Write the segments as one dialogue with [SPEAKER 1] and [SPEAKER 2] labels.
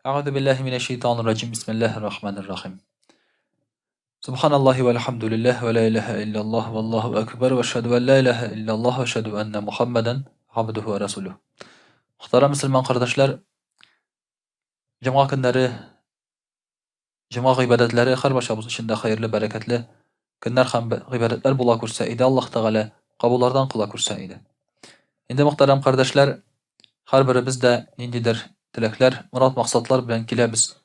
[SPEAKER 1] Әгъузу биллаһи минәш шайтанир раҗим. Бисмиллаһир рахманир рахим. Субханаллаһи вәлхәмдүлиллаһ вә ла илаһа илляллаһ валлаһу акбар вә ашһаду ан ла илаһа илляллаһ вә ашһаду анна Мухаммадан абдуху вә расулуһ. Мөхтәрәм мөселман кардәшләр, җомга көннәре, җомга гыйбадәтләре һәрбарчабыз өчен дә хәерле, бәрәкәтле көннәр һәм гыйбадәтләр була күрсә иде, Аллаһ Тәгалә кабуллардан кыла күрсә иде. Инде мөхтәрәм кардәшләр, һәрберебез дә ниндидер теләкләр, морад-максатлар белән киләбез.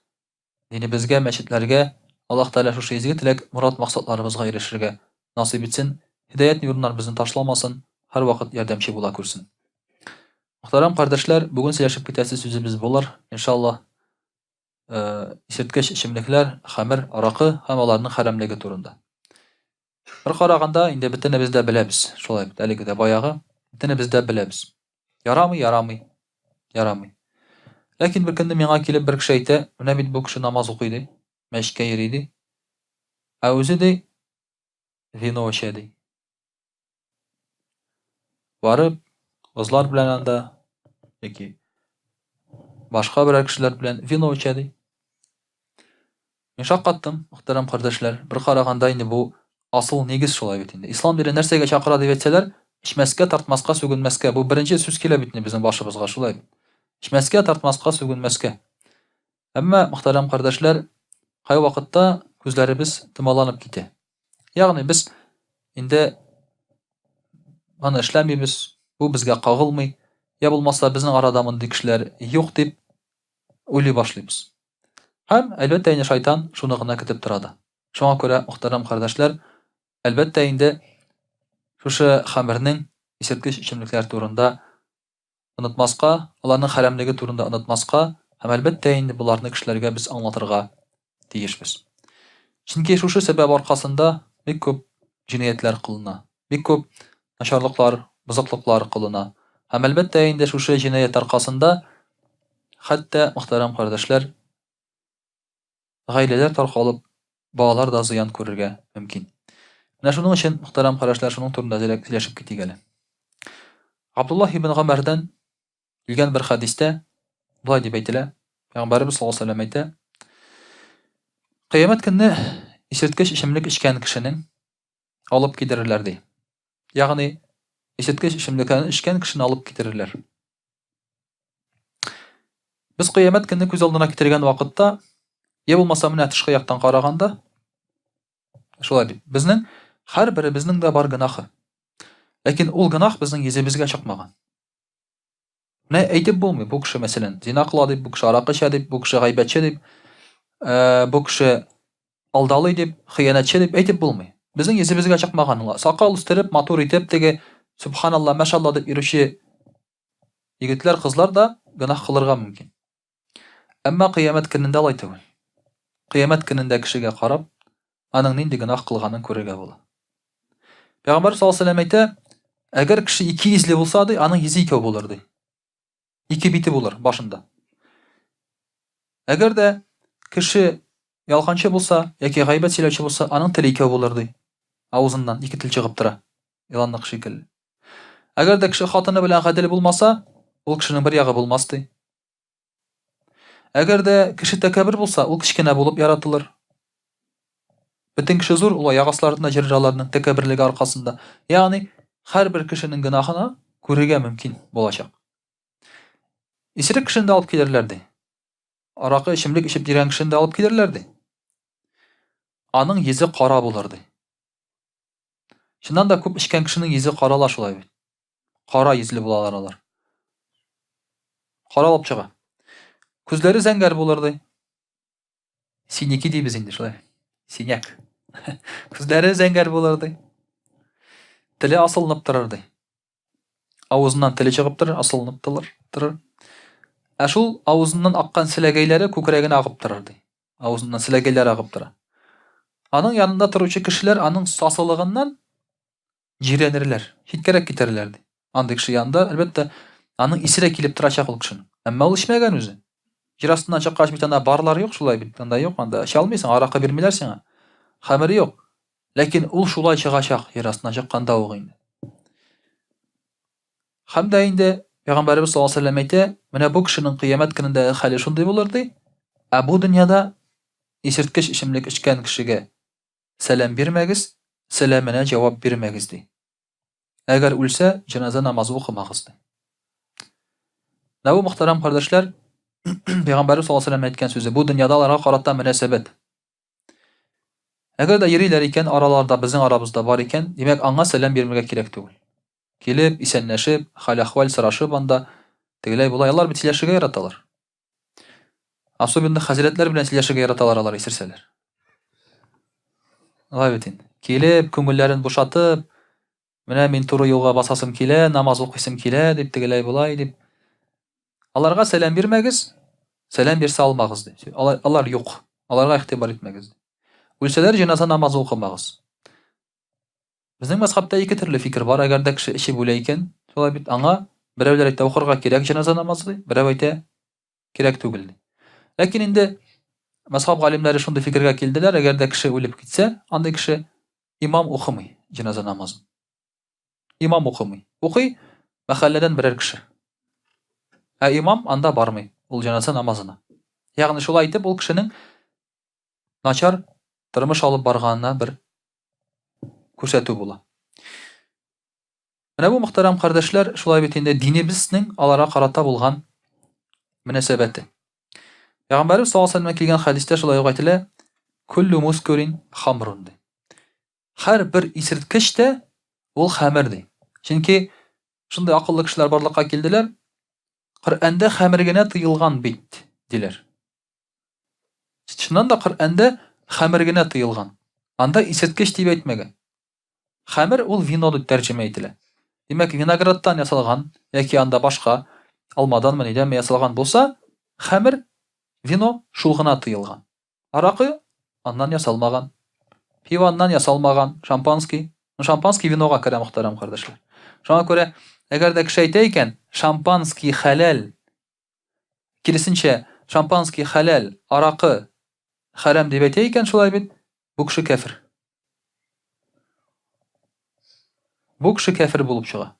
[SPEAKER 1] Динебезгә, мәчетләргә Аллаһ Тәгалә шушы изге теләк, морад-максатларыбызга ирешергә насыйп итсен, һидәят нурыннан безне ташламасын, һәрвакыт ярдәмче була күрсен. Мөхтәрәм кардәшләр, бүген сөйләшеп китәсе сүзебез булыр, иншаллаһ, исерткеч эчемлекләр, хәмер, аракы һәм аларның хәрәмлеге турында. Бер караганда, инде бөтенебез дә беләбез, шулай бит, әлеге дә баягы, бөтенебез дә беләбез. Ярамый, ярамый, ярамый. Ләкин бер көнне миңа килеп бер кеше әйтә, менә бит бу кеше намаз укый ди, мәчеткә йөри ди, ә үзе ди, вино эчә ди. Барып, кызлар белән анда, яки башка берәр кешеләр белән вино эчә ди. Мин шаккаттым, мөхтәрәм кардәшләр. Бер караганда инде бу асыл нигез шулай бит инде. Ислам дине нәрсәгә чакыра дип әйтсәләр, эчмәскә, тартмаска, сүгенмәскә. Бу беренче сүз килә бит инде безнең башыбызга, шулай бит. Эчмәскә, тартмаска, сүгенмәскә. Әмма, мөхтәрәм кардәшләр, кайвакытта күзләребез томаланып китә. Ягъни без инде аны эшләмибез, бу безгә кагылмый, я булмаса безнең арада мондый кешеләр юк дип уйлый башлыйбыз. Һәм, әлбәттә инде, шайтан шуны гына көтеп тора да. Шуңа күрә, мөхтәрәм кардәшләр, әлбәттә инде, шушы хәмернең исерткеч эчемлекләр турында онытмаска, аларның хәрәмлеге турында онытмаска һәм, әлбәттә инде, боларны кешеләргә без аңлатырга тиешбез. Чөнки шушы сәбәп аркасында бик күп җинаятьләр кылына, бик күп начарлыклар, бозыклыклар кылына. Һәм, әлбәттә инде, шушы җинаять аркасында хәтта, мөхтәрәм кардәшләр, гаиләләр таркалып, балалар да зыян күрергә мөмкин. Менә шуның өчен, мөхтәрәм кардәшләр, шуның турында сөйләшеп китик әле. Габдуллаһ ибн Гомәрдән килгән бер хәдистә болай дип әйтелә, Пәйгамбәребез саллаллаһу алейһи вәсәлләм әйтә: Кыямәт көнне исерткеч эчемлек эчкән кешенең алып китерерләр ди. Ягъни исерткеч эчемлекләрне эчкән кешене алып китерерләр. Без кыямәт көнне күз алдына китергән вакытта, я булмаса менә тышкы яктан караганда, шулай бит. Безнең һәрберебезнең дә бар гөнаһы. Ләкин ул гөнаһ безнең йөзебезгә чыкмаган. Менә әйтеп булмый, бу кеше, мәсәлән, зина кыла дип, бу кеше аракы эчә дип, бу кеше гайбәтче дип, э, бу кеше алдалый дип, хыянәтче дип әйтеп булмый. Безнең йөзебезгә чыкмаган ул. Сакал үстереп, матур итеп, теге субханалла, машалла дип йөрүче егетләр, кызлар да гөнаһ кылырга мөмкин. Әмма кыямәт көнендә алай түгел. Кыямәт көнендә кешегә карап, аның нинди гөнаһ кылганын күрергә була. Пәйгамбәр саллаллаһу алейһи әйтә, әгәр кеше ике йөзле булса, ди, аның йөзе икәү булыр, ди. Ике бите булыр башында. Әгәр дә кеше ялганчы булса яки гайбәт сөйләүче булса, аның теле икәү булыр, ди. Авызыннан ике тел чыгып тора. Еланныкы шикелле. Әгәр дә кеше хатыны белән гадел булмаса, ул кешенең бер ягы булмас, ди. Әгәр дә кеше тәкәббер булса, ул кечкенә булып яратылыр. Бөтен кеше зур, ул аяк асларында җырыр аларның тәкәбберлеге аркасында. Ягъни, һәрбер кешенең гөнаһына күрергә мөмкин булачак. Исерек кешене дә алып килерләр ди. Аракы эчемлек эчеп йөргән кешене дә алып килерләр ди. Аның йөзе кара булыр ди. Чыннан да күп эчкән кешенең йөзе карала шулай бит. Кара йөзле булалар алар. Каралып чыга. Күзләре зәңгәр булыр ди. Синяки дибез инде шулай. Синяк. Күзләре зәңгәр булыр ди. Теле асылынып торыр ди. Авызыннан теле чыгып торыр, асылынып торыр, торыр. Ә шул авызыннан аккан селәгәйләре күкрәгенә агып торыр ди. Авызыннан селәгәйләр агып тора. Аның янында торучы кешеләр аның сасылыгыннан җирәнерләр, читкәрәк китәрләр ди. Андый кеше янында, әлбәттә, аның исе дә килеп торачак ул кешенең. Әмма ул эчмәгән үзе. Җир астыннан чыккач бит анда барлар юк шулай бит. Анда юк, анда эчә алмыйсың, аракы бирмиләр сиңа. Хәмер юк. Ләкин ул шулай чыгачак җир астыннан чыкканда ук инде. Һәм дә инде Пәйгамбәребез саллаллаһу алейһи вәсәлләм әйтә, менә бу кешенең кыямәт көнендә хәле шундый булыр ди. Ә бу дөньяда исерткеч эчемлек эчкән кешегә сәлам бирмәгез, сәламенә җавап бирмәгез, ди. Әгәр үлсә, җеназа намазы укымагыз, ди. Менә бу, мөхтәрәм кардәшләр, Пәйгамбәрбез саллаллаһу алейһи ва сәлләм әйткән сүзе. Бу дөньяда аларга карата мөнәсәбәт. Әгәр дә йөриләр икән, араларда, безнең арабызда бар икән, димәк, аңа сәлам бирмергә кирәк түгел. Килеп, исәнләшеп, хәл-әхвәл сорашып анда, тегеләй болай, алар бит сөйләшергә яраталар. Особенно хәзрәтләр белән сөйләшергә яраталар алар исерсәләр. Алай бит инде. Килеп, күңелләрен бушатып, менә мин туры юлга басасым килә, намаз укыйсым килә, дип тегеләй болай дип. Аларга сәлам бирмәгез, сәлам бирсә алмагыз ди. Алар, алар юк. Аларга игътибар итмәгез. Үлсәләр җеназа намазы укымагыз. Безнең мәзхәбтә ике төрле фикер бар, әгәр дә кеше эчеп үлә икән, шулай бит, аңа берәүләр әйтә, укырга кирәк җеназа намазы ди, берәү әйтә, кирәк түгел ди. Ләкин инде мәзхәб галимнәре шундый фикергә килделәр, әгәр дә кеше үлеп китсә, андый кеше имам укымый җеназа намазын. Имам укымый. Укый мәхәлләдән берәр кеше. Ә имам анда бармый ул җеназа намазына. Ягъни шулай итеп ул кешенең начар тормыш алып барганына бер күрсәтү була. Менә бу мөхтәрәм кардәшләр, шулай бит инде динебезнең аларга карата булган мөнәсәбәте. Пәйгамбәрбез саллаллаһу алейһи килгән хәдистә шулай ук әйтелә: "Куллу мускирин хамрун" ди. Һәр бер исерткеч тә ул хәмер ди. Чөнки шундый акыллы кешеләр барлыкка килделәр. Коръәндә хәмер генә тыелган бит, диләр. Чыннан да Коръәндә хәмер генә тыелган. Анда исерткеч дип әйтмәгән. Хәмер ул вино дип тәрҗемә ителә. Димәк, виноградтан ясалган яки анда башка алмаданмы, нидәнме ясалган булса, хәмер, вино шул гына тыелган. Аракы аннан ясалмаган. Пиво аннан ясалмаган, шампанский. Ну, шампанский винога керә, мөхтәрәм кардәшләр. Шуңа күрә, әгәр дә кеше әйтә икән, шампанский хәләл Киресенчә, шампанский хәләл, аракы хәрам дип әйтә икән, шулай бит, бу кеше кәфер. Бу кеше кәфер булып чыга.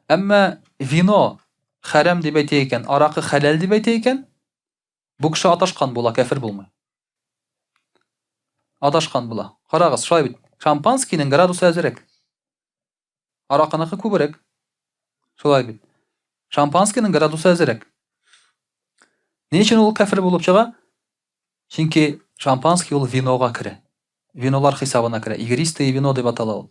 [SPEAKER 1] Әмма вино хәрам дип әйтә икән, аракы хәләл дип әйтә икән, бу кеше аташкан була, кәфер булмый. Адашкан була. Карагыз, шулай бит. Шампанскийның градусы әзерәк. Аракыныкы күбрәк. Шулай бит. Шампанскийның градусы әзерәк. Ни өчен ул кәфер булып чыга? Чөнки шампанский ул винога керә. Винолар хисабына керә. Игристое вино дип атала ул.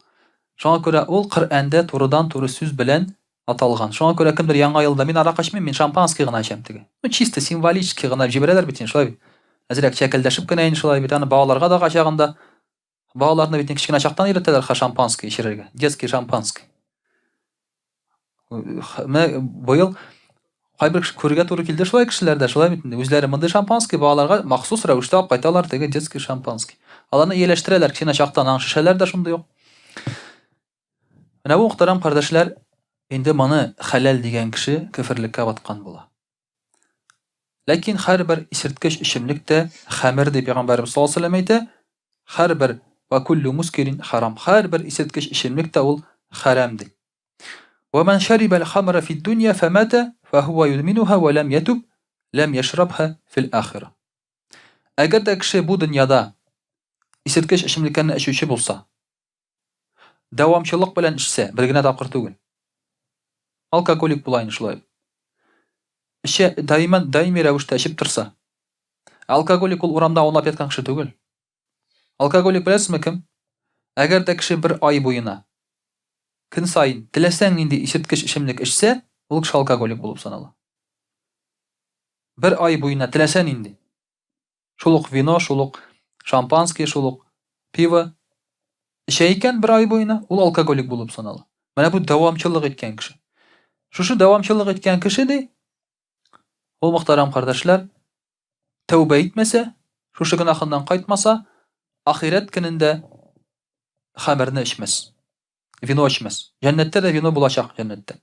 [SPEAKER 1] Шуңа күрә ул Коръәндә турыдан-туры сүз белән аталган. Шуңа күрә кемдер яңа елда мин аракы эчмим, мин шампанский гына эчәм теге. Ну, чисто символически гына җибәрәләр бит инде, шулай бит. Әзрәк чәкелдәшеп кенә инде шулай бит. Аны балаларга да кайчагында Балаларны бит кечкенә чактан өйрәтәләр ха шампанский эчерергә. Детский шампанский. Менә быел кайбер кеше күрергә туры килде шулай кешеләрдә, шулай бит инде. Үзләре мондый шампанский балаларга махсус рәвештә алып кайталар, теге детский шампанский. Аларны ияләштерәләр кечкенә чактан, аның шешәләр дә шундый ук. Менә бу мөхтәрәм кардәшләр, инде моны хәләл дигән кеше көферлеккә баткан була. Ләкин һәрбер исерткеч эчемлек тә хәмер дип пәйгамбәребез саллаллаһу алейһи ва сәлләм әйтә, һәрбер ва куллю мускирин харам. Һәрбер исерткеч эчемлек тә ул хәрам ди. Ва ман шарибал хамра фид дунья фамата фахува юдминуха ва лам ятуб лам яшрабха фил ахира. Әгәр дә кеше бу дөньяда исерткеч эчемлекләрне эчүче булса, Дәвамчылык белән эчсә, бер генә тапкыр түгел. Алкоголик була инде шулай. Эчә, даимән, даими рәвештә эчеп торса. Ә алкоголик ул урамда аунап яткан кеше түгел. Алкоголик беләсезме кем? Әгәр дә кеше бер ай буена көн саен теләсәң нинди исерткеч эчемлек эчсә, ул кеше алкоголик булып санала. Бер ай буена теләсә нинди. Шул ук вино, шул ук шампанский, шул ук пиво эчә икән бер ай буена, ул алкоголик булып санала. Менә бу дәвамчылык иткән кеше. Шушы дәвамчылык иткән кеше ди, ул мөхтәрәм кардәшләр, тәүбә итмәсә, шушы гөнаһыннан кайтмаса, ахирәт көнендә хәмерне эчмәс. Вино эчмәс. Җәннәттә дә вино булачак җәннәттә.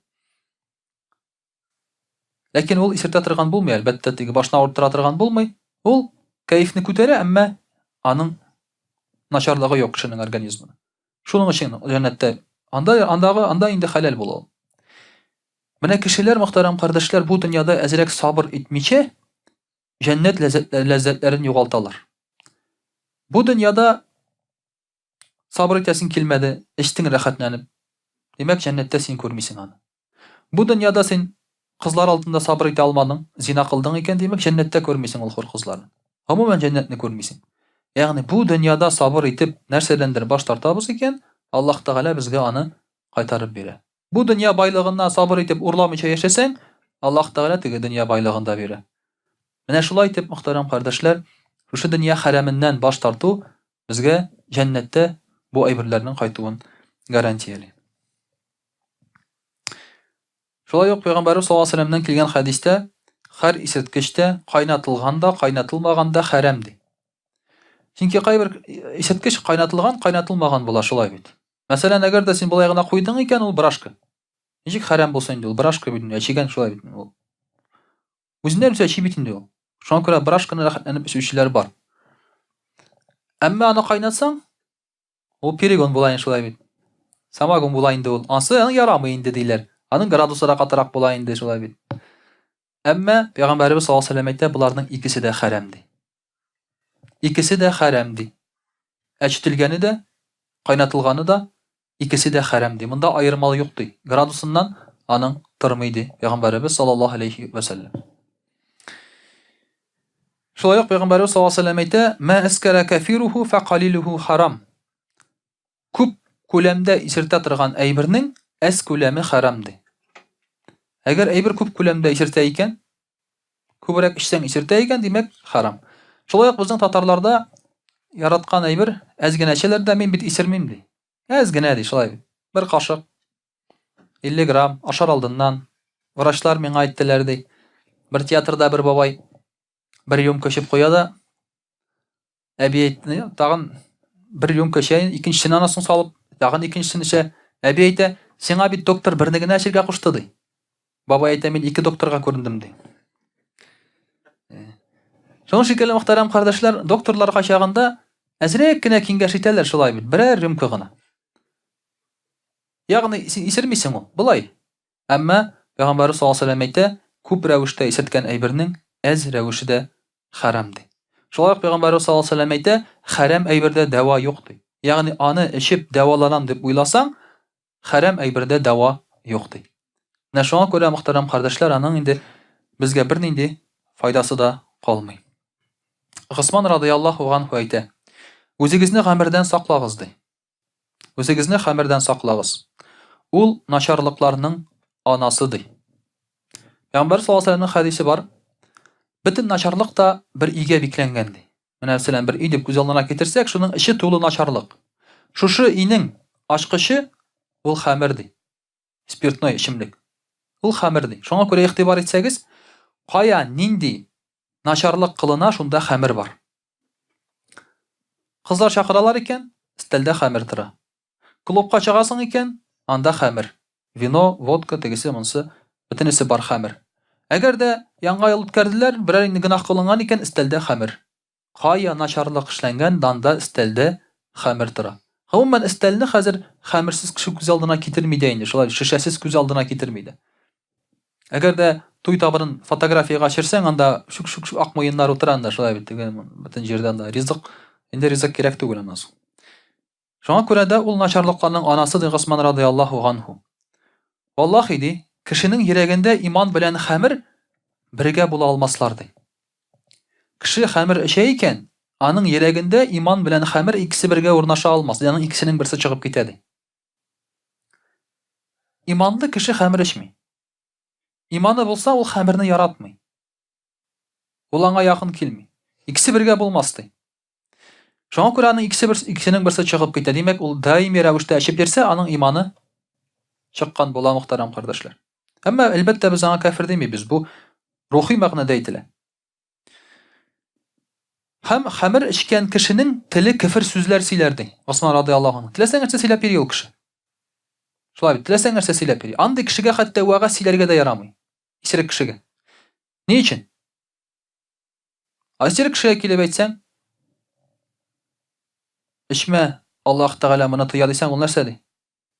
[SPEAKER 1] Ләкин ул исертә торган булмый, әлбәттә, теге башны авырттыра торган булмый. Ул кәефне күтәрә, әмма аның начарлыгы юк кешенең организмына. Шуның өчен җәннәттә анда андагы анда инде хәләл була ул. Менә кешеләр, мөхтәрәм кардәшләр, бу дөньяда әзрәк сабыр итмичә, җәннәт ләззәтләрен югалталар. Бу дөньяда сабыр итәсең килмәде, эчтең рәхәтләнеп. Димәк, җәннәттә син күрмисең аны. Бу дөньяда син кызлар алдында сабыр итә алмадың, зина кылдың икән, димәк, җәннәттә күрмисең ул хур кызларын. Гомумән, җәннәтне күрмисең. Ягъни бу дөньяда сабыр итеп нәрсәдәндер баш тартабыз икән, Аллаһ Тәгалә безгә аны кайтарып бирә. Бу дөнья байлыгыннан сабыр итеп урламыйча яшәсәң, Аллаһ Тәгалә теге дөнья байлыгын да бирә. Менә шулай итеп, мөхтәрәм кардәшләр, шушы дөнья хәрәменнән баш тарту безгә җәннәттә бу әйберләрнең кайтуын гарантияли. Шулай ук Пәйгамбәрбез саллаллаһу алейһи вәсәлләмнән килгән хәдистә һәр исерткеч тә кайнатылган да, кайнатылмаган да хәрәм ди. Чөнки кайбер исерткеч кайнатылган, кайнатылмаган була шулай бит. Мәсәлән, әгәр дә син болай гына куйдың икән, ул брашка. Ничек хәрәм булсын инде ул? Брашка бит инде, әчегән шулай бит ул. Үзеннән үзе әчи бит инде ул. Шуңа күрә брашканы рәхәтләнеп эчүчеләр бар. Әмма аны кайнатсаң, ул перегон була инде шулай бит. Самогон була инде ул. Ансы аның ярамый инде диләр. Аның градусы да катырак була инде шулай бит. Әмма Пәйгамбәребез саллаллаһу алейһи вәсәлләм әйтә, боларның икесе дә хәрәм ди. Икесе дә хәрәм ди. Әчетелгәне дә, кайнатылганы да икесе дә хәрәм ди. Монда аермалы юк ди. Градусыннан аның тормый ди Пәйгамбәребез саллаллаһу алейһи вә сәлләм. Шулай ук Пәйгамбәребез саллаллаһу алейһи вә сәлләм әйтә: "Ма әскәрә кәфируху фәкалилуху харам." Күп күләмдә исертә торган әйбернең әз күләме хәрам ди. Әгәр әйбер күп күләмдә исертә икән, Күбрәк эчсәң исертә икән, димәк, харам. Шулай ук безнең татарларда яраткан әйбер, әз генә эчәләр дә, мин бит исермим ди. Әз генә ди, шулай бит. Бер кашык 50 грамм ашар алдыннан. Врачлар миңа әйттеләр ди. Бер театрда бер бабай бер рюмка эчеп куя да, әби әйтте, тагын бер рюмка эчә, икенчесен анасын салып, тагын икенчесен эчә. Әби әйтә, сиңа бит доктор берне генә эчәргә кушты ди. Бабай әйтә, мин ике докторга күрендем, ди. Шуның шикелле, мөхтәрәм кардәшләр, докторлар кайчагында әзрәк кенә киңәш итәләр шулай бит, берәр рюмка гына. Ягъни син исермисең ул, болай. Әмма Пәйгамбәрбез саллаллаһу алейһи вәсәлләм әйтә, күп рәвештә исерткән әйбернең әз рәвеше дә хәрам ди. Шулай ук Пәйгамбәрбез саллаллаһу алейһи вәсәлләм әйтә, хәрам әйбердә дәва юк ди. Ягъни аны эчеп дәваланам дип уйласаң, Хәрәм әйбердә дәва юк, ди. Менә шуңа күрә, мөхтәрәм кардәшләр, аның инде безгә бернинди файдасы да калмый. Госман радыяллаһу ганһу әйтә, Үзегезне хәмердән саклагыз, ди. Үзегезне хәмердән саклагыз. Ул начарлыкларның анасы, ди. Пәйгамбәр саллаллаһу алейһи вәсәлләмнең хәдисе бар. Бөтен начарлык та бер өйгә бикләнгән, ди. Менә мәсәлән, бер өй дип күз алдына китерсәк, шуның эче тулы начарлык. Шушы өйнең ачкычы ул хәмер ди. Спиртной эчемлек. Ул хәмер ди. Шуңа күрә игътибар итсәгез, кая нинди начарлык кылына, шунда хәмер бар. Кызлар чакыралар икән, өстәлдә хәмер тора. Клубка чыгасың икән, анда хәмер. Вино, водка, тегесе, монсы, бөтенесе бар хәмер. Әгәр дә Яңа ел үткәрделәр, берәр инде гөнаһ кылынган икән, өстәлдә хәмер. Кая начарлык эшләнгән, анда өстәлдә хәмер тора. Гомумән, өстәлне хәзер хәмерсез кеше күз алдына китерми дә инде, шулай шешәсез күз алдына китерми дә. Әгәр дә туй табынын фотографиягә төшерсәң, анда шүк-шүк-шүк ак муеннар утыра анда, шулай бит, теге бөтен җирдә анда ризык, инде ризык кирәк түгел аннан соң. Шуңа күрә дә ул начарлыкларның анасы, ди Госман радыяллаһу ганһу. Валлахи, ди, кешенең йөрәгендә иман белән хәмер бергә була алмаслар, ди. Кеше хәмер эчә икән, аның йөрәгендә иман белән хәмер икесе бергә урнаша алмас, аның икесенең берсе чыгып китә, ди. Иманлы кеше хәмер эчми. Иманы булса, ул хәмерне яратмый. Ул аңа якын килми. Икесе бергә булмас, ди. Шуңа күрә аның икесе бер, икесенең берсе чыгып китә. Димәк, ул даими рәвештә эчеп йөрсә, аның иманы чыккан була, мөхтәрәм кардәшләр. Әмма, әлбәттә, без аңа кәфер димибез. Бу рухи мәгънәдә әйтелә. Һәм хәмер эчкән кешенең теле кефер сүзләр сөйләр ди. Госман радиаллаһу анһу. Теләсә нәрсә сөйләп йөри ул кеше. Шулай бит, теләсә нәрсә сөйләп йөри. Андый кешегә хәтта вәгазь сөйләргә дә ярамый. Исерек кешегә. Ни өчен? Әсир кешегә килеп әйтсәң, эчмә, Аллаһ Тәгалә моны тыя дисәң, ул нәрсә ди?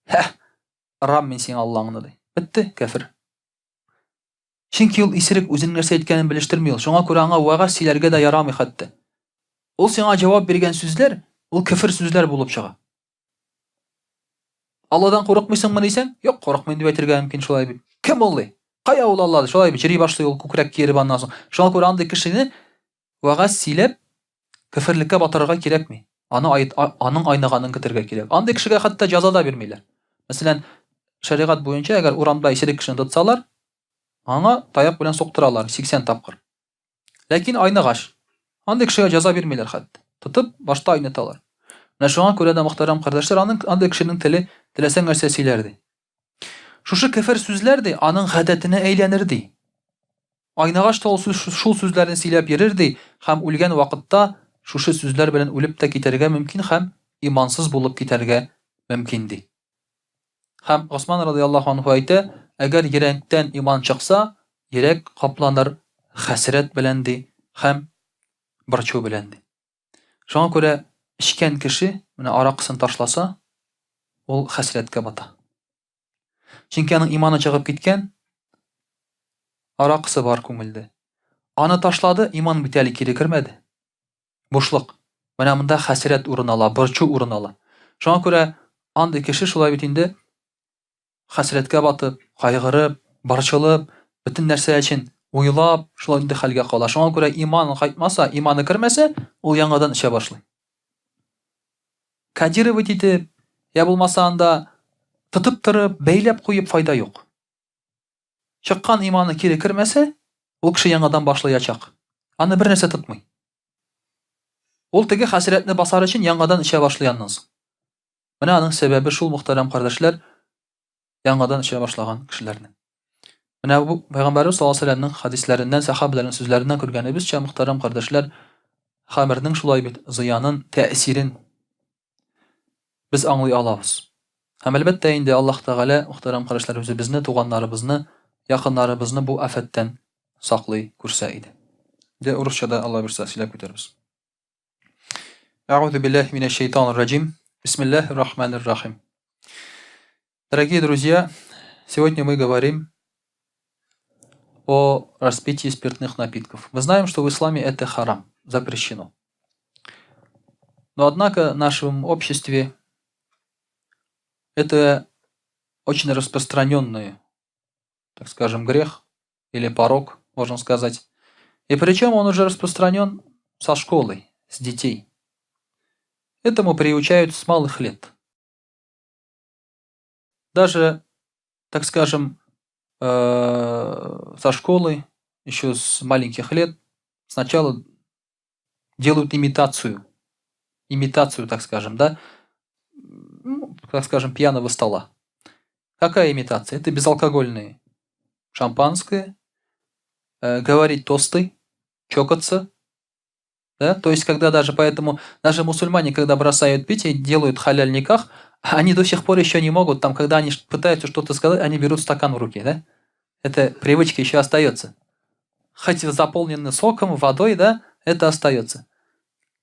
[SPEAKER 1] Һә, ырам мин сиңа Аллаңны ди. Бетте, кәфер. Чөнки ул исерек үзенең нәрсә әйткәнен белештерми ул. Шуңа күрә аңа вәгазь сөйләргә дә ярамый хәтта. Ул сиңа җавап биргән сүзләр, ул кефер сүзләр булып чыга. Алладан курыкмыйсыңмы дисәң, юк, курыкмыйм дип әйтергә мөмкин шулай бит. Кем ул ди? Кая ул Алла? Шулай бит, йөри башлый ул күкрәк киереп аннан соң. Шуңа күрә андый кешене вәгазь сөйләп көферлеккә батырырга кирәкми. Аны ай, аның айныганын көтергә кирәк. Андый кешегә хәтта җәза да бирмиләр. Мәсәлән, шәригать буенча, әгәр урамда исерек кешене тотсалар, аңа таяк белән суктыралар 80 тапкыр. Ләкин айныгач, андый кешегә җәза бирмиләр хәтта. Тотып, башта айныталар. Менә шуңа күрә дә, мөхтәрәм кардәшләр, аның андый кешенең теле теләсә нәрсә сөйләр ди. Шушы кефер сүзләр ди, аның гадәтенә әйләнер ди. Айныгач та ул шул сүзләрне сөйләп йөрер ди һәм үлгән вакытта шушы сүзләр белән үлеп тә китәргә мөмкин һәм имансыз булып китәргә мөмкин ди. Һәм Госман радыяллаһу анһу әйтә, әгәр йөрәктән иман чыкса, йөрәк капланыр хәсрәт белән ди һәм борчу белән ди. Шуңа күрә эчкән кеше менә аракысын ташласа, ул хәсрәткә бата. Чөнки аның иманы чыгып киткән, аракысы бар күңелдә. Аны ташлады, иман бит әле кире кермәде. Бушлык. Менә монда хәсрәт урын ала, борчу урын ала. Шуңа күрә андый кеше шулай бит инде хәсрәткә батып, кайгырып, борчылып, бөтен нәрсә өчен уйлап, шулай инде хәлгә кала. Шуңа күрә иман кайтмаса, иманы кермәсә, ул яңадан эчә башлый. Кодировать итеп, я булмаса анда тотып торып, бәйләп куеп файда юк. Чыккан иманы кире кермәсә, ул кеше яңадан башлаячак. Аны бер нәрсә тотмый. Ул теге хәсрәтне басар өчен яңадан эчә башлый аннан соң. Менә аның сәбәбе шул, мөхтәрәм кардәшләр, яңадан эчә башлаган кешеләрнең. Менә бу Пәйгамбәрбез саллаллаһу алейһи вәсәлләмнең хәдисләреннән, сәхабәләрнең сүзләреннән күргәнебезчә, мөхтәрәм кардәшләр, хәмернең шулай бит зыянын, тәэсирен без аңлый алабыз. Һәм әлбәттә инде Аллаһ Тәгалә, мөхтәрәм кардәшләр, үзебезне, туганнарыбызны, якыннарыбызны бу афәттән саклый күрсә иде. Инде урысча да Алла бирсә сөйләп китәрбез. Әгъузу биллаһи минәш шайтанир раҗим. Бисмиллаһир рахманир рахим. Дорогие друзья, сегодня мы говорим о распитии спиртных напитков. Мы знаем, что в исламе это харам, запрещено. Но однако в нашем обществе это очень распространенный, так скажем, грех или порок, можно сказать. И причем он уже распространен со школы, с детей. Этому приучают с малых лет. Даже, так скажем, со школы, еще с маленьких лет, сначала делают имитацию. Имитацию, так скажем, да? Ну, так скажем, пьяного стола. Какая имитация? Это безалкогольные шампанское, говорить тосты, чокаться. Да? То есть, когда даже, поэтому, даже мусульмане, когда бросают пить и делают халяль никах, они до сих пор еще не могут, там, когда они пытаются что-то сказать, они берут стакан в руки, да? Это привычка еще остается. Хоть заполнены соком, водой, да, это остается.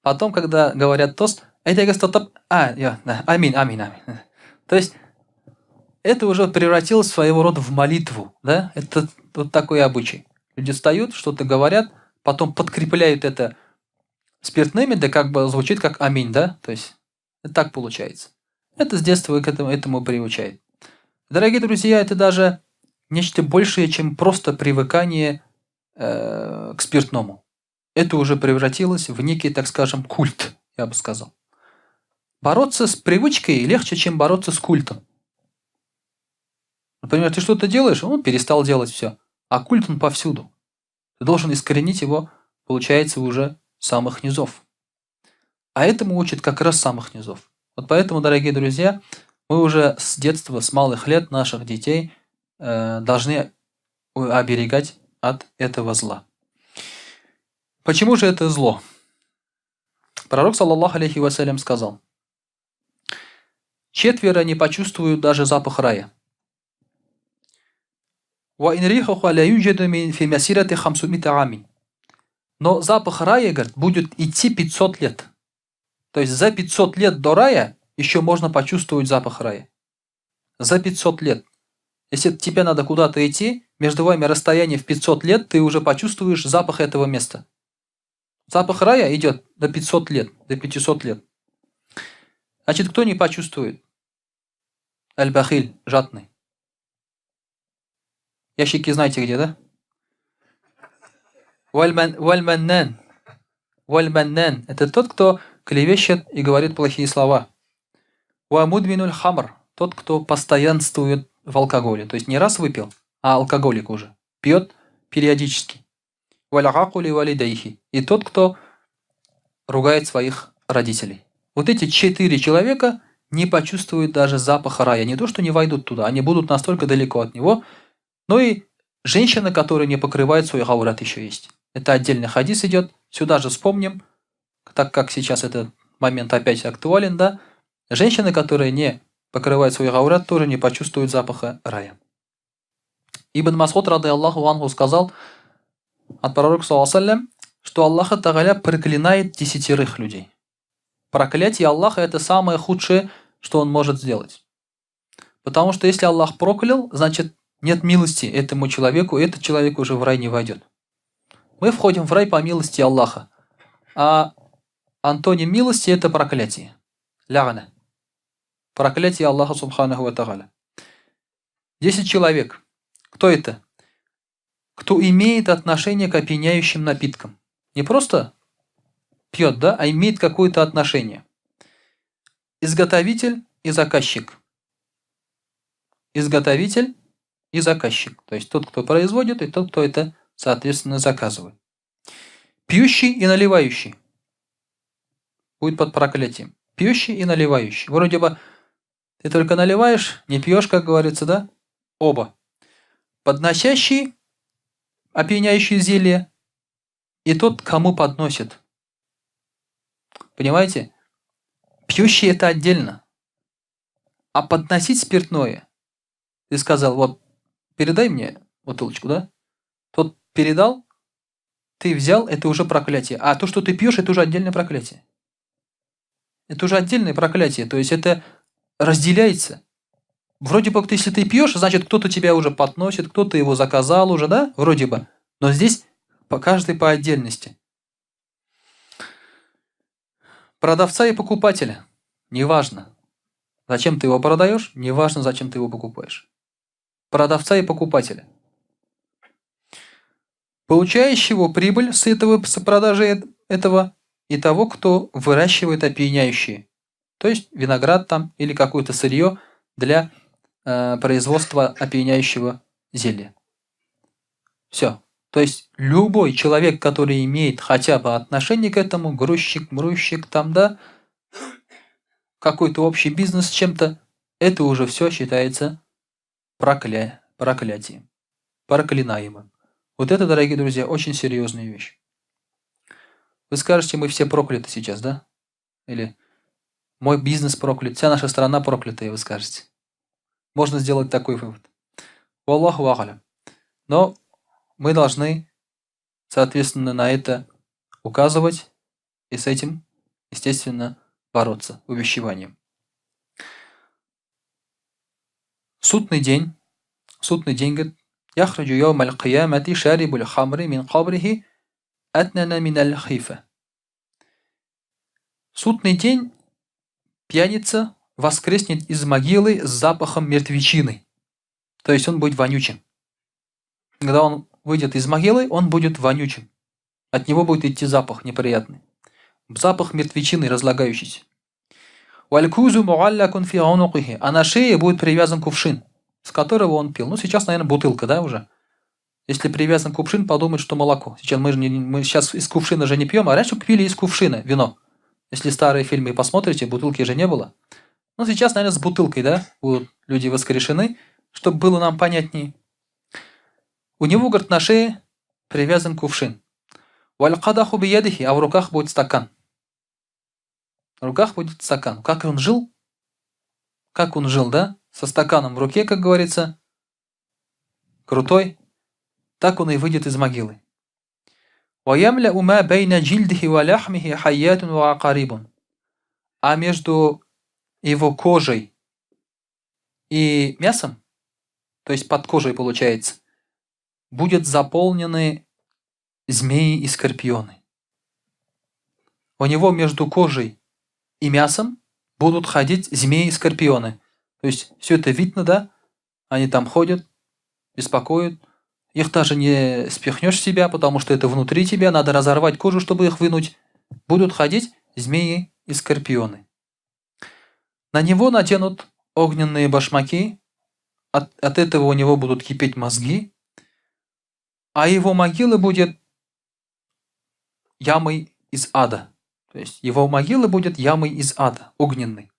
[SPEAKER 1] Потом, когда говорят тост, это стоп, а, я, да, аминь, аминь, аминь. То есть, это уже превратилось своего рода в молитву, да? Это вот такой обычай. Люди встают, что-то говорят, потом подкрепляют это спиртными, да как бы звучит как аминь, да? То есть, это так получается. Это с детства к этому приучает. Дорогие друзья, это даже нечто большее, чем просто привыкание к спиртному. Это уже превратилось в некий, так скажем, культ, я бы сказал. Бороться с привычкой легче, чем бороться с культом. Например, ты что-то делаешь, он перестал делать все. А культ он повсюду. Ты должен искоренить его, получается, уже с самых низов. А этому учат как раз с самых низов. Вот поэтому, дорогие друзья, мы уже с детства, с малых лет наших детей должны оберегать от этого зла. Почему же это зло? Пророк, саллаллаху алейхи вассалям, сказал: четверо не почувствуют даже запах рая. Но запах рая, говорит, будет идти 500 лет. То есть за 500 лет до рая еще можно почувствовать запах рая. За 500 лет. Если тебе надо куда-то идти, между вами расстояние в 500 лет, ты уже почувствуешь запах этого места. Запах рая идет до 500 лет, до 500 лет. Значит, кто не почувствует? Аль-Бахиль, жадный. Ящики знаете где, да? Валь-маннан. Валь-маннан. Это тот, кто клевещет и говорит плохие слова. Ва мудминуль хамр. Тот, кто постоянствует в алкоголе. То есть не раз выпил, а алкоголик уже. Пьет периодически. Валь-аку ли валидайхи. И тот, кто ругает своих родителей. Вот эти 4 человека не почувствуют даже запаха рая. Не то, что не войдут туда, они будут настолько далеко от него. Но и женщина, которая не покрывает свой гаурат, еще есть. Это отдельный хадис идет. Сюда же вспомним, так как сейчас этот момент опять актуален, да? Женщина, которая не покрывает свой гаурат, тоже не почувствует запаха рая. Ибн Мас'уд, рады Аллаху анху, сказал от пророка, саллаллаху алейхи ва саллям, что Аллах Тааля проклинает 10 людей. Проклятие Аллаха — это самое худшее, что он может сделать. Потому что если Аллах проклял, значит нет милости этому человеку, и этот человек уже в рай не войдет. Мы входим в рай по милости Аллаха. А антоним милости — это проклятие. Лягна. Проклятие Аллаха субханаху ва тааля. 10 человек. Кто это? Кто имеет отношение к опьяняющим напиткам. Не просто пьет, да, а имеет какое-то отношение. Изготовитель и заказчик. Изготовитель и заказчик. То есть тот, кто производит, и тот, кто это, соответственно, заказывает. Пьющий и наливающий. Будет под проклятием. Пьющий и наливающий. Вроде бы ты только наливаешь, не пьешь, как говорится, да? Оба. Подносящий, опьяняющий зелье, и тот, кому подносит. Понимаете? Пьющий — это отдельно. А подносить спиртное, ты сказал, вот, передай мне бутылочку, да? Тот передал, ты взял, это уже проклятие. А то, что ты пьешь, это уже отдельное проклятие. Это уже отдельное проклятие. То есть это разделяется. Вроде бы, если ты пьешь, значит, кто-то тебя уже подносит, кто-то его заказал уже, да? Вроде бы. Но здесь каждый по отдельности. Продавца и покупателя. Неважно, зачем ты его продаешь, неважно, зачем ты его покупаешь. Продавца и покупателя. Получающего прибыль с этого, с продажи этого, и того, кто выращивает опьяняющие. То есть виноград или какое-то сырье для производства опьяняющего зелья. Все. То есть любой человек, который имеет хотя бы отношение к этому, грузчик, мрущик, какой-то общий бизнес с чем-то, это уже все считается проклятием, проклинаемым. Вот это, дорогие друзья, очень серьезная вещь. Вы скажете, мы все прокляты сейчас, да? Или мой бизнес проклят, вся наша страна проклятая, вы скажете. Можно сделать такой вывод. Валлаху а'лям. Но мы должны, соответственно, на это указывать и с этим, естественно, бороться увещеванием. Судный день, судный день, говорит, яхраджу яум аль-киямати шарибуль хамри мин кабрихи атнана мин аль-хифа. Судный день пьяница воскреснет из могилы с запахом мертвечины. То есть он будет вонючим. Когда он выйдет из могилы, он будет вонючим. От него будет идти запах неприятный. Запах мертвечины, разлагающийся. Валькузу муаллакун фи унукихи. А на шее будет привязан кувшин, с которого он пил. Сейчас, наверное, бутылка, да, уже? Если привязан кувшин, подумают, что молоко. Сейчас мы же не, мы сейчас из кувшина же не пьем, а раньше пили из кувшина вино. Если старые фильмы посмотрите, бутылки же не было. Сейчас, наверное, с бутылкой, да, будут люди воскрешены, чтобы было нам понятнее. У него, говорит, на шее привязан кувшин. Валь-кадаху биядихи, а в руках будет стакан. В руках будет стакан. Как он жил? Как он жил, да? Со стаканом в руке, как говорится. Крутой. Так он и выйдет из могилы. Ваямля ума бейна джильдихи ва ляхмихи хайятун ва акарибун. А между его кожей и мясом, то есть под кожей получается, будет заполнены змеи и скорпионы. У него между кожей и мясом будут ходить змеи и скорпионы. То есть все это видно, да? Они там ходят, беспокоят. Их даже не спихнешь в себя, потому что это внутри тебя, надо разорвать кожу, чтобы их вынуть. Будут ходить змеи и скорпионы. На него наденут огненные башмаки, от этого у него будут кипеть мозги, а его могила будет ямой из ада. То есть его могила будет ямой из ада, огненной.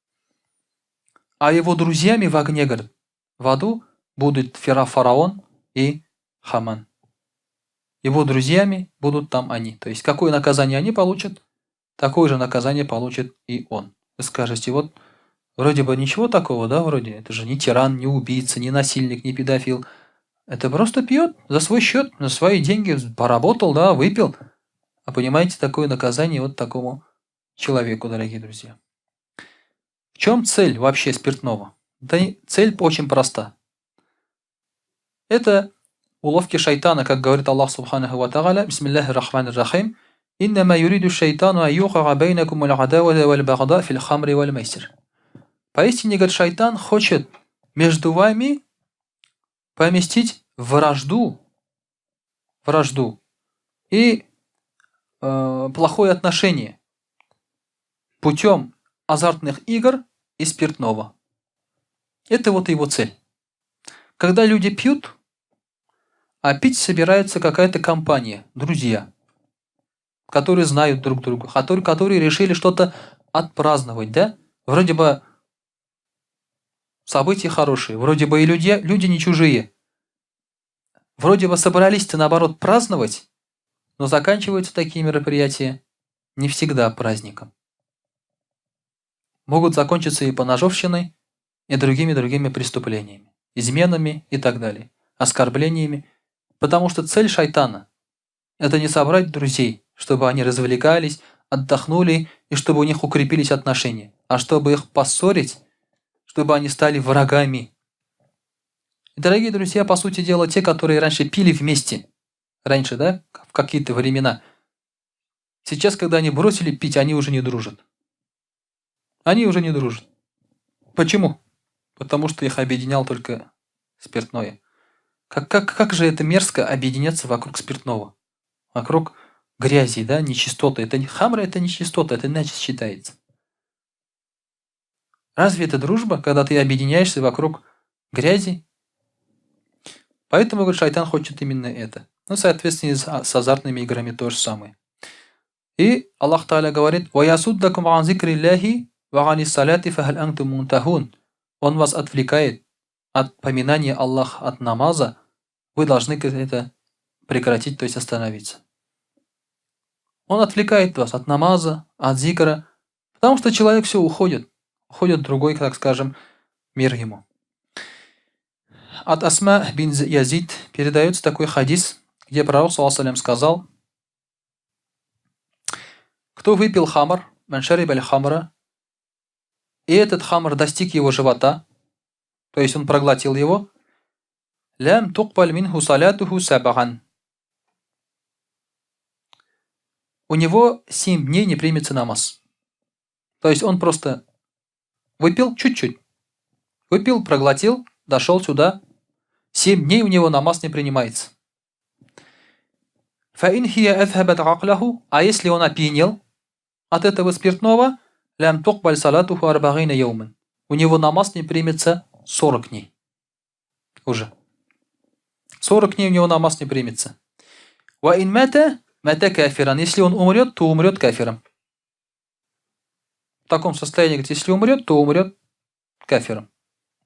[SPEAKER 1] А его друзьями в огне, говорит, в аду будут фараон и Хаман. Его друзьями будут там они. То есть какое наказание они получат, такое же наказание получит и он. Вы скажете, вот вроде бы ничего такого, да, вроде, это же не тиран, не убийца, не насильник, не педофил. Это просто пьет за свой счет, на свои деньги, поработал, да, выпил. А понимаете, такое наказание вот такому человеку, дорогие друзья. В чем цель вообще спиртного? Да цель очень проста. Это уловки шайтана, как говорит Аллах سبحانه وتعالى, بسم الله الرحمن الرحيم, «إنما يريد الشيطان أن يوقع بينكم العداوة والبغضاء في الخمر والميسر». Поистине, говорит, шайтан хочет между вами поместить вражду и плохое отношение путем азартных игр и спиртного. Это вот его цель. Когда люди пьют, а пить собирается какая-то компания, друзья, которые знают друг друга, которые решили что-то отпраздновать, да? Вроде бы события хорошие, вроде бы и люди не чужие. Вроде бы собрались-то наоборот праздновать, но заканчиваются такие мероприятия не всегда праздником. Могут закончиться и поножовщиной, и другими-другими преступлениями, изменами и так далее, оскорблениями. Потому что цель шайтана – это не собрать друзей, чтобы они развлекались, отдохнули и чтобы у них укрепились отношения, а чтобы их поссорить, чтобы они стали врагами. И, дорогие друзья, по сути дела, те, которые раньше пили вместе, раньше, да, в какие-то времена, сейчас, когда они бросили пить, они уже не дружат. Они уже не дружат. Почему? Потому что их объединял только спиртное. Как же это мерзко объединяться вокруг спиртного? Вокруг грязи, да, нечистоты. Это не хамра, это нечистота, это иначе считается. Разве это дружба, когда ты объединяешься вокруг грязи? Поэтому, говорит, шайтан хочет именно это. Ну, соответственно, с азартными играми то же самое. И Аллах تعالى говорит: «ويصدكم عن ذكر الله وعن الصلاة فهل أنتم منتهون». Он вас отвлекает от поминания Аллаха, от намаза. Вы должны это прекратить, то есть остановиться. Он отвлекает вас от намаза, от зикра, потому что человек все уходит. Уходит в другой, так скажем, мир ему. От Асма бин Язид передается такой хадис, где пророк, صلى الله عليه وسلم, сказал: кто выпил хамр, من شرب الخمر, и этот хамр достиг его живота, то есть он проглотил его, لم تقبل منه صلاته سبعا. У него 7 дней не примется намаз. То есть он просто выпил чуть-чуть. Выпил, проглотил, дошел сюда. 7 дней у него намаз не принимается. فإن هي أذهبت عقله, а если он опьянел от этого спиртного, لم تقبل صلاته أربعين يوما. У него намаз не примется 40 дней. Уже. 40 дней у него намаз не примется. وإن مات، مات كافرا. Если он умрет, то умрет кафиром. В таком состоянии, говорит, если умрет, то умрет кафиром.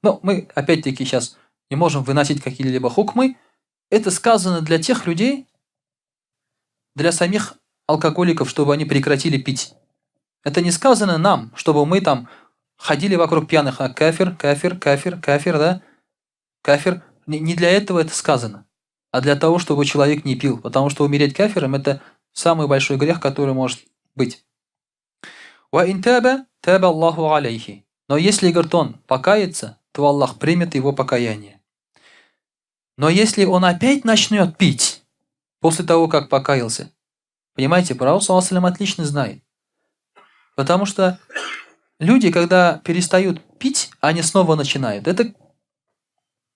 [SPEAKER 1] Но мы, опять-таки, сейчас не можем выносить какие-либо хукмы. Это сказано для тех людей, для самих алкоголиков, чтобы они прекратили пить. Это не сказано нам, чтобы мы там ходили вокруг пьяных, а кафир, кафир, кафир, кафир, да? Кафир. Не для этого это сказано, а для того, чтобы человек не пил. Потому что умереть кафиром – это самый большой грех, который может быть. وإن تاب، تاب الله عليه. Но если, говорит, он покается, то Аллах примет его покаяние. Но если он опять начнет пить, после того, как покаялся, понимаете, Пророк саллаллаху отлично знает. Потому что люди, когда перестают пить, они снова начинают. Это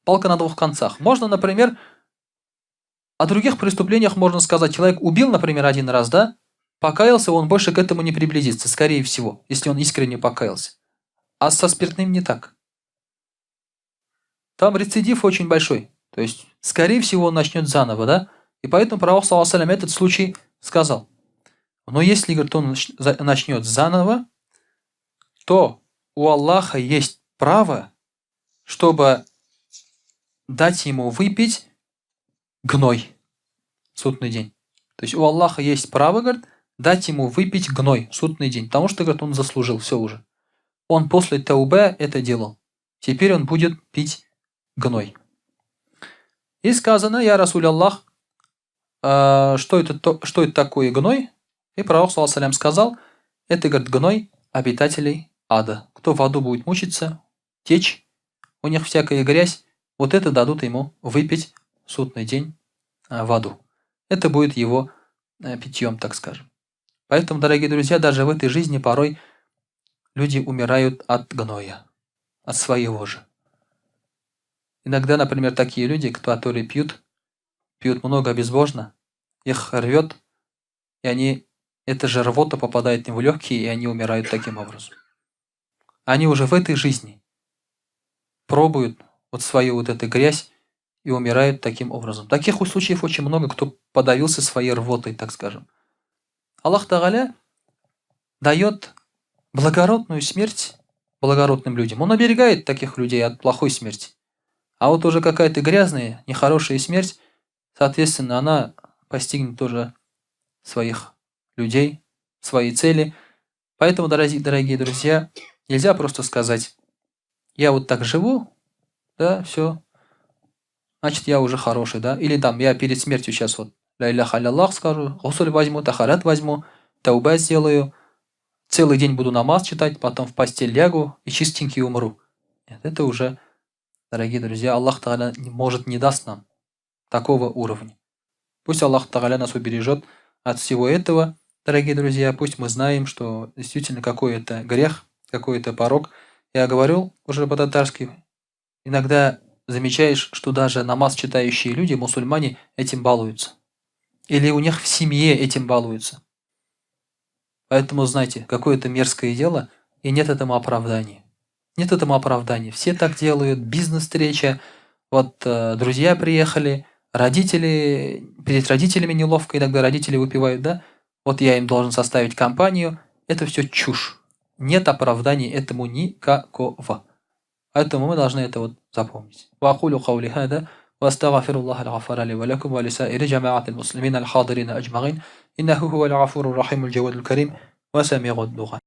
[SPEAKER 1] палка на двух концах. Можно, например, о других преступлениях можно сказать, человек убил, например, один раз, да, покаялся, он больше к этому не приблизится, скорее всего, если он искренне покаялся. А со спиртным не так. Там рецидив очень большой. То есть, скорее всего, он начнет заново, да? И поэтому Пророк, саллаллаху этот случай сказал. Но если, говорит, он начнет заново, то у Аллаха есть право, чтобы дать ему выпить гной в судный день. То есть у Аллаха есть право, говорит, дать ему выпить гной в судный день, потому что, говорит, он заслужил все уже. Он после таубе это делал. Теперь он будет пить гной. И сказано, يا رسول الله, что это такое гной? И пророк, саллаллаху сказал, это, говорит, гной обитателей ада. Кто в аду будет мучиться, течь, у них всякая грязь, вот это дадут ему выпить в судный день в аду. Это будет его питьем, так скажем. Поэтому, дорогие друзья, даже в этой жизни порой люди умирают от гноя, от своего же. Иногда, например, такие люди, которые пьют, пьют много безбожно, их рвет, и они, эта же рвота попадает им в легкие, и они умирают таким образом. Они уже в этой жизни пробуют вот свою вот эту грязь и умирают таким образом. Таких случаев очень много, кто подавился своей рвотой, так скажем. Аллах Тагаля дает благородную смерть благородным людям. Он оберегает таких людей от плохой смерти. А вот уже какая-то грязная, нехорошая смерть, соответственно, она постигнет тоже своих людей, свои цели. Поэтому, дорогие друзья, нельзя просто сказать, я вот так живу, да, все, значит, я уже хороший, да, или там я перед смертью сейчас вот لا إله إلا الله скажу, гусуль возьму, тахарат возьму, тауба сделаю, целый день буду намаз читать, потом в постель лягу и чистенький умру. Нет, это уже, дорогие друзья, Аллах Тагаля может не даст нам такого уровня. Пусть Аллах Тагаля нас убережет от всего этого, дорогие друзья, пусть мы знаем, что действительно какой это грех, какой это порок. Я говорил уже по-татарски, иногда замечаешь, что даже намаз читающие люди, мусульмане, этим балуются. Или у них в семье этим балуются. Поэтому знайте, какое это мерзкое дело, и нет этому оправдания. Нет этому оправдания. Все так делают, бизнес-встреча, вот друзья приехали, родители, перед родителями неловко, иногда родители выпивают, да? Вот я им должен составить компанию. Это все чушь. Нет оправданий этому никакого. Поэтому мы должны это вот запомнить. وأقول قولي هذا وأستغفر الله الغفار لي ولكم ولسائر جماعة المسلمين الحاضرين أجمعين إنه هو الغفور الرحيم الجواد الكريم وسميع الدعاء.